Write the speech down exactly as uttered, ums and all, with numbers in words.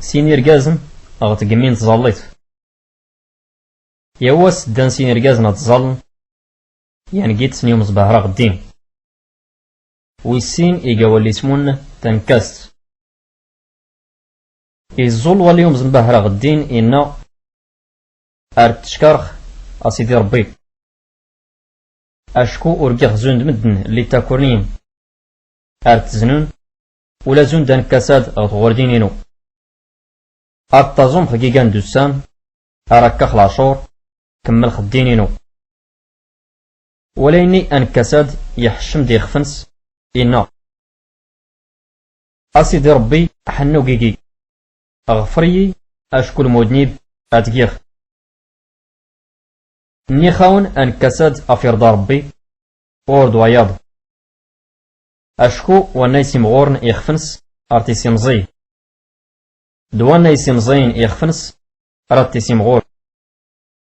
Sin irgazen ɣ tgemmi n tẓallit. Yaw ass ddan sin irgazen ad ẓẓallen, yan gitsen i umẓbahra ɣ ddin. Wis sin iga walli ismun tankast. Iẓẓul walli umẓbahra ɣ ddin, inna: Ar ttckarx a Sidi Ṛebbi, acku ur giɣ zund mddn lli ttakurn-iyi. Ar tznun, ula zund ankasad ɣ tɣurdin inu. Ar ttaẓumx gigan d ussan, ar akkax lašur, kmmlx ddin inu. Wala inni ankasad ixcm d ixf-ns, inna: A Sidi Ṛebbi, ḥnnu gigi, ɣfr-iyi acku lmudnib ad giɣ. Nnix-awn ankasad af irḍa Ṛebbi, ur d wayaḍ. Acku wanna isimɣurn ixf-ns ar t-isimẓiy, d wanna isimẓiyn ixf-ns rad t-isimɣur.